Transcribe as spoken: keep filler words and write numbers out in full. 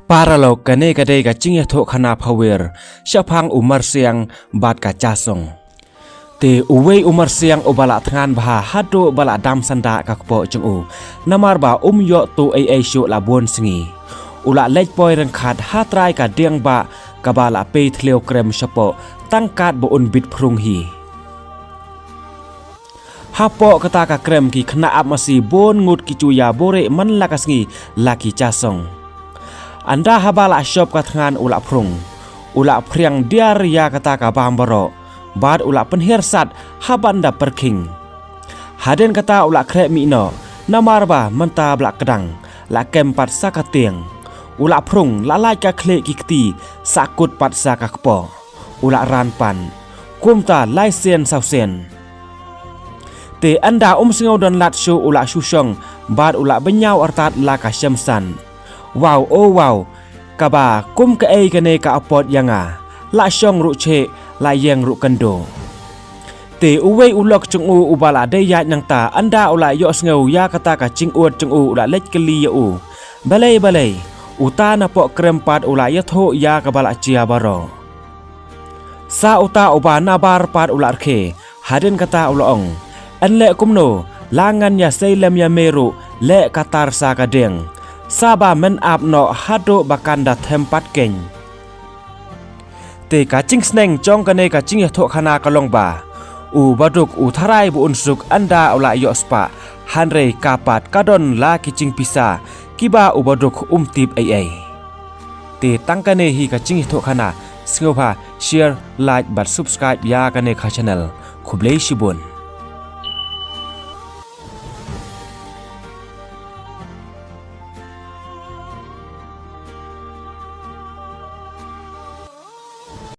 Paralok, kane ka dei ka jingïathuhkhana phawir shaphang u Marsiang bad ka Jasong. Te uwei u Marsiang uba la thngan bha haduh ba la dam sanda ka kpoh jong u, namar ba um ïoh tuh ei ei shuh la bun sngi. U la leit poi ryngkhat ha trai ka dieng bah kaba la pei thliew krem shapoh tang kat ba un bit phrung hi. Hapoh kata ka krem ki khynnah ap masi bun ngut ki ju ïa buhrieh man la ka sngi la ki Jasong. Ynda haba la shop ka thngan u la phrung, u la phriang diar ïa kata ka bam baroh, bad u la pynhiar sat haban da pyrkhing. Hadien kata u la khreh mih noh, namar ba mynta ba la kdang, la kem pat sa ka tieng. U la phrung, la lait ka khlieh ki kti, sahkut pat sa ka kpoh. U la ran pan, kumta lai sien saw sien. Te ynda um sngew don lad shuh u la shu shong, bad u la bynñiaw artat la ka shemsan. Waw, o waw, kaba kum kaei kane ka apot ïa nga, la shong ruh cheh, la ïeng ruh kynduh. Te uwei u lok jong u uba la dei ïaid nangta, ynda u la ïohsngew ïa kata ka jingud jong u u la leit kylli ïa u. Balei, balei, uta napoh krem pat u la ïathuh ïa kaba la jia baroh. Sa uta uba nabar pat u la rkhie, hadien kata u la ong. Yn leh kumno, la ngan ïasei lem ïa me ruh, leh katar sa ka dieng. Sa ba men ap noh haduh ba kan da them pat keiñ. Te ka jingsneng jong kane ka jingïathuhkhana ka long ba u baduk u tharai ba un suk ynda u la ïoh spah, hynrei ka pat ka don la ki jingpisa kiba u baduk um tip ei ei. Te tang kane hi ka jingïathuhkhana, sngewbha share, like bad subscribe ïa kane ka channel. Khublei shibun.